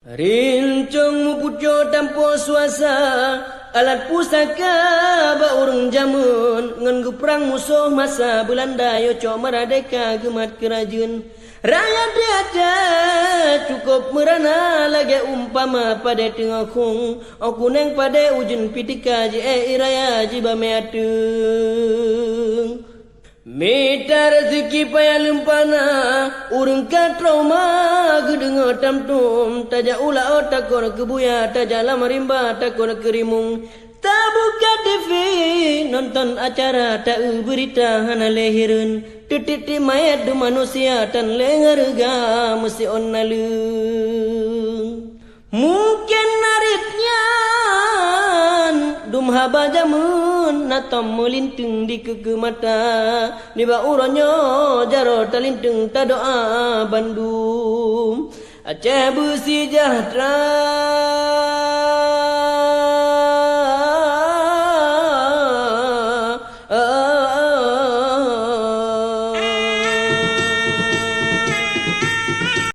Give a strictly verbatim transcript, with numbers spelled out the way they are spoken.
Rincong meupucok tampo suasa, alat pusaka bak ureuëng jamén, ngon geuprang musoh masa Beulanda yoh cok meuradeka geumat keurajeuen. Rakyat di Aceh cukôp meurana lagée umpama padé teungoh khong, óh kuneng padé ujeuen pitika jiék raya jibamé ateueng. Mita raseuki payah leumpana, ureuëng ka trauma geudeungoe tamtom, tajak u laôt takot keu buya, tajak lam rimba takot keu rimueng. Tabuka T V, nonton acara, taeu beurita hana lé hireuen. Teutit-tit manyét dum manusia tan lé ngon reuga meusiôn naleueng. Mungken arit nyan dum haba jamén na tom meulinteung dikeue-keue mata. Nibak uroe nyoe jaroe talinteung tadoa bandum Aceh beuseujahtra.